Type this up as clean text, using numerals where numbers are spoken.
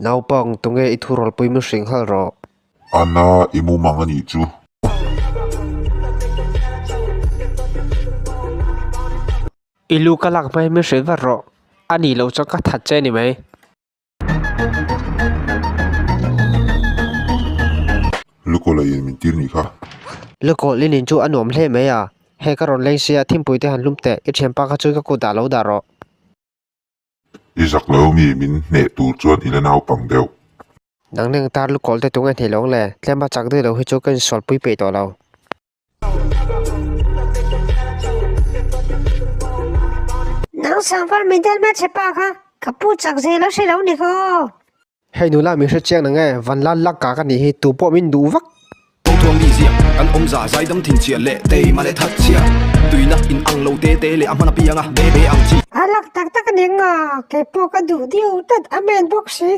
Naupang, tunge i thurawlpui min hring nghal rawh. Anna, i mumang a nih chu. I lu ka lak hma hi min hrilh vat rawh. A nih loh chuan ka that che a ni mai. Lukawlh a in min tir nih kha. Lukawlh in in chu a nuam hle mai a. Hei ka rawn leng sia, thimpui te han hlum teh. I thianpa kha chu ka kut ah lo dah rawh. I zak lo mi min hneh tur chuan i la naupang deuh. Nang neng tar lukawl te tunge hneh lawng le, tlem a chak deuh lo hi chu ka insualpui peih tawh lo. Nang sangvar medal hmel chhe pa kha ka pu chak zel a hre lo ni kha aw. Hei nula min hre chiang nang e, Vanlal Lakka ka nih hi tu pawh min duh vak. Thawnthuang mi ziak kan awm za zaidam thin chhia leh teima leh that chhia tuina in ang lo te te leh a hman apiang a be be ang chi. A lak tak tak a ni nga, keipawh ka duh diu tlat amen bawk si.